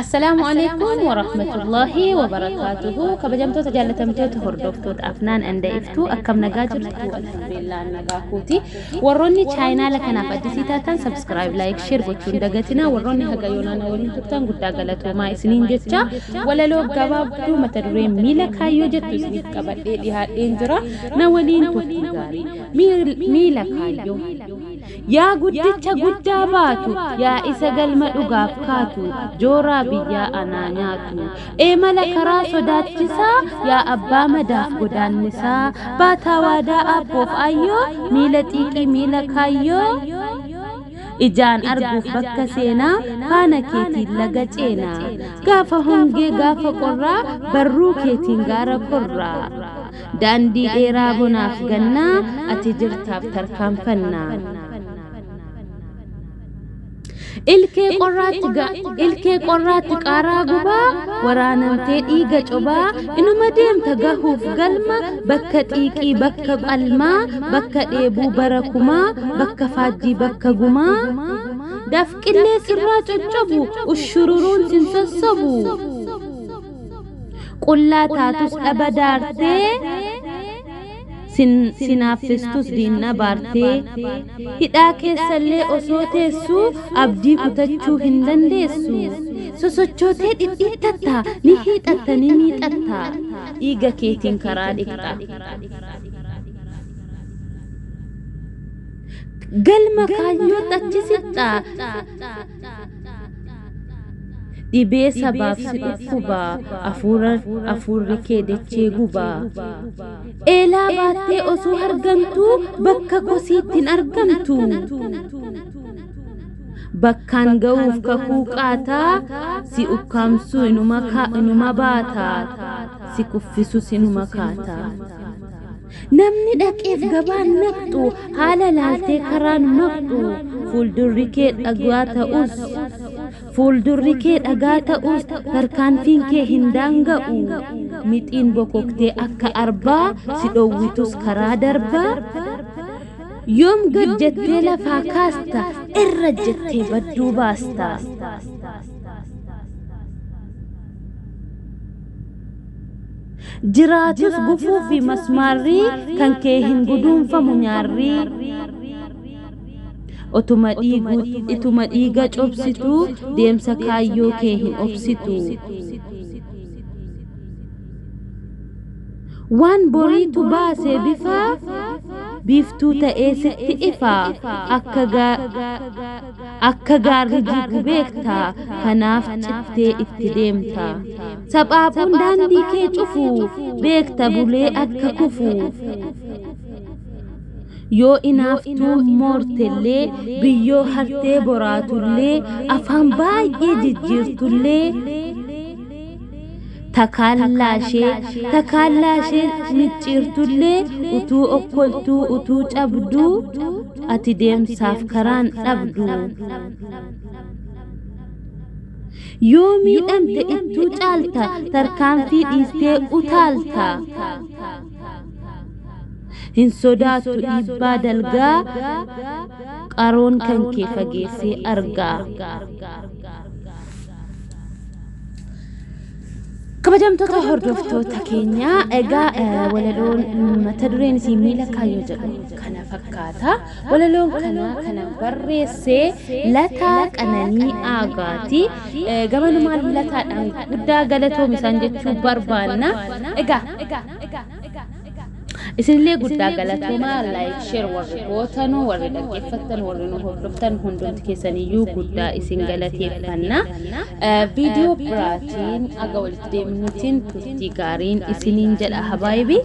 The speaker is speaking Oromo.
Assalaamu alaikum warahmatullahi wabarakaatuhu. Kabajamtoota jaallatamtoota hordoftoota Afnaan anda Iftuu, akkam nagaa jirtu? Alhamdulillah, nagaa kooti. Warroonni chaayinaala kanaaf addisii taatan subscribe, like, share gochuun dagatina. Warroonni haga yoonaana waliin turtan guddaa galatoomaa isiniin jecha, walaloo gabaabduu mata duree miila kaayyoo jettu isiniif qabadhee dhiyaadheen jira. Na waliin turtii gaarii. Miila kaayyoo. Yaa guddicha guddaa baatu, yaa isa galma dhugaaf kaatu, jooraa biyyaa anaa nyaatu. Eemala karaa sodaachisaa, yaa abbaa madaaf godaannisaa, baataa waadaa abboof ayyoo, miila xiiqii miila kaayyoo. Ijaan arguuf bakka seenaa, faana keetiin laga ceenaa. Gaafa hongee gaafa qorraa, barruu keetiin gaara korraa. Daandii dheeraa bonaaf gannaa, ati jirtaaf tarkaanfannaa. Ilkee qorraatti qaaraa gubaa, waraanamtee dhiiga cobaa, inuma deemta gahuuf galma, bakka xiiqii bakka qalmaa, bakka dheebuu bara kumaa, bakka faajjii bakka gumaa. Dafqillee sirraa coccobu, ushururuun sin sossobu. Qullaa taatus dhaba daartee, sinaaffistus diinna baartee, hidhaa keessallee osoo teessuu abdii kutachuu hin dandeessu. Sosochootee dhidhiittatta, ni hiixatta, ni miixatta, dhiiga keetiin karaa dhiqxa. Galma kaayyootti achi siqxa. Dhibee sabaaf si dhukkuba, afuurri kee dachee guba. Eelaa baattee osoo argamtu bakka kosiitti hin argamtu. Bakkaan ga'uuf kakuu qaataa, si ukkaamsuu inuma baataa, si kuffisus inuma kaataa. Namni dhaqeef gabaan naqxu, haala laaltee karaan maqxu, fuuldurri kee dhagaa ta'us, fuuldurri kee dhagaa ta'us, tarkaanfiin kee hin daanga'u. Mixiin bokoktee akka arbaa si dhowwitus karaa darbaa. Yoom gad jettee lafaa kaasta, irra jettee badduu baasta. Jiraatus gufuu fi masmaarri kan kee hin guduunfamu nyaarri. Ituma dhiiga cobsitu deemsa kaayyoo kee hin obsitu. Waan boriitu baase bifa biiftuu ta'ee sitti ifa, akka gaarri jigu beekta, kanaaf cittee itti deemta. Saphaaphuun daandii kee cufu beekta bulee akka kufu. Yoo inaaftuu moortellee, biyyoo hartee boraatullee, afaan baay'ee jijjiirtullee, takaallaa ishee micciirtullee, utuu okkoltuu utuu cabduu, ati deemsaaf karaan dhabdu. Yoo miidhamte ittuu caalta, tarkaanfii dhiistee utaalta. Hin sodaattu dhiibbaa dalgaa, qaroon kan kee fageessee argaa. Kabajamtoota hordoftoota keenyaa, egaa walaloon mata dureen isii miila kaayyoo jedhu kana fakkaata. Walaloon kana barreessee Lataa Qananii Aagaati. Gamanumaan Lataadhaan guddaa galatoom isaan jechuu barbaanna. Egaa isinillee guddaa galatoomaa, like, share warri gootanuu, warri dhaggeeffattan, warri nu hordoftan hundumti keessaniyyuu guddaa isin galateeffanna. Viidiyoo biraatiin aga walitti deemnuutiin turtii gaariin isiniin jedha, habaayibi.